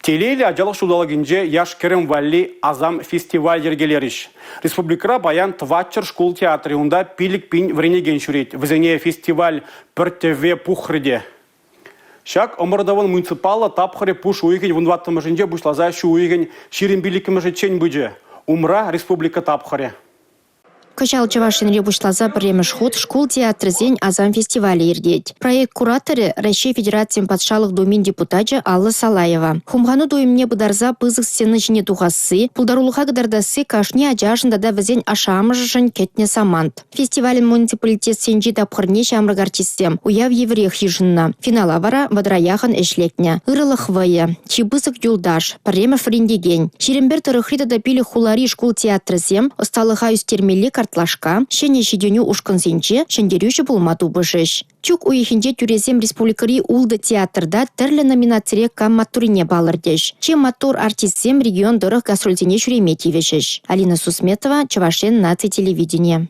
Телейлӗ ачалӑх ҫулталӑкӗнче яш-кӗрӗм валли «Асам» фестиваль йӗркелерӗҫ. Республикӑра паян 400 шкул театрӗ, унта 5000 вӗренекен ҫӳрет. Вӗсене фестиваль пӗр тӗвве пухрӗ те. Ҫак ӑмӑртӑвӑн муниципаллӑ тапхӑрӗ пуш уйӑхӗн 14-мӗшӗнче пуҫласа ҫу уйӑхӗн 25-мӗшӗччен пычӗ. Умра республика тапхӑрӗ. Кӑҫал Чӑваш Енре пуҫласа пӗрремӗш хут шкул театрӗсен «Асам» фестивалӗ иртет. Проект кураторӗ – Раҫҫей Федерацийӗн Патшалӑх Думин депутачӗ Алла Салаева. Хумхану туйӑмне пытарса пысӑк сцена ҫине тухасси, пултарулӑха кӑтартасси кашни ачашӑн тата вӗсен ашшӗ-амӑшӗшӗн кӗтнӗ самант. Фестивалӗн муниципалитетсенчи тапхӑрне ҫамрӑк артистсем уяв евӗрех йышӑннӑ. Финала вара вӑтӑра яхӑн ӗҫ лекнӗ. Ырӑлӑх вӑйӗ, чи пысӑк юлташ, пӗрремӗш вӗрентекен. 21 тӑрӑхри тата 5 хулари шкул театрӗсем ӑсталӑха ӳстермелли картлашка, ҫӗнӗ ҫитӗнӳ ушкӑнсенче ҫӗнтерӳҫӗ пулма тупӑшӗҫ. Чӳк уйӑхӗнче тӳресем республикӑри ултӑ театрта тӗрлӗ номинацире кам маттуррине палӑртӗҫ. Чи маттур артистсем регион тӑрӑх гастрольсене ҫӳреме тивӗҫӗҫ. Алина Сусметова, Чӑваш Ен наци телевиденийӗ.